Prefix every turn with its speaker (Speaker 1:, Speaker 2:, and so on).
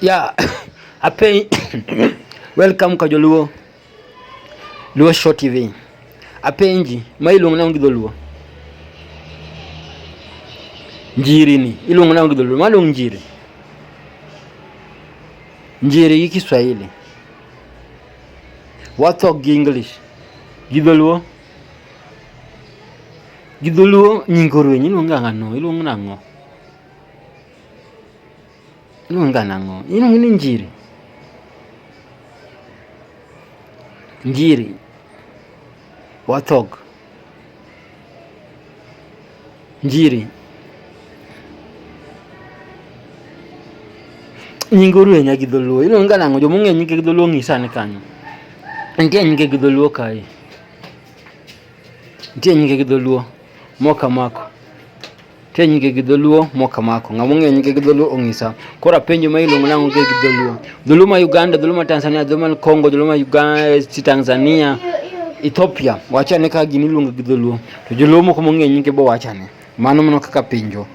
Speaker 1: Yeah, apenj welcome ka joluo Luo Show TV. Apenji, ma iluongo nang'o gi dholuo? Njiri ni iluongo nang'o gi dholuo? Ma luong njiri. Njiri gi Kiswahili. Watho gi English. Gi dholuo? Gi dholuo nying orwenyo iluongo ang'o? Iluongo nang'o? Iluonga nang'o? Iluongo ni njiri. Njiri. Wathog. Njiri. Nying orwenya gi dholuo. Iluonga nang'o? Joma ong'eyo nyinge gi dholuo ng'isa ane kanyo. Nitie nyinge gi dholuo kae. Nitie nyinge gi dholuo mok amako. Nitie nyinge gi dholuo mok amako. Ng'ama ong'eyo nyinge gi dholuo ong'isa. Koro apenjo ma iluongo nang'o gi dholuo. Dholuo ma Uganda, dholuo ma Tanzania, dholuo ma Congo, dholuo ma Uganda, Tanzania, Ethiopia. Wach ane kaka gini iluongo gi dholuo. To joluo moko mong'eyo nyinge bo wach ane. Mano mana kaka penjo.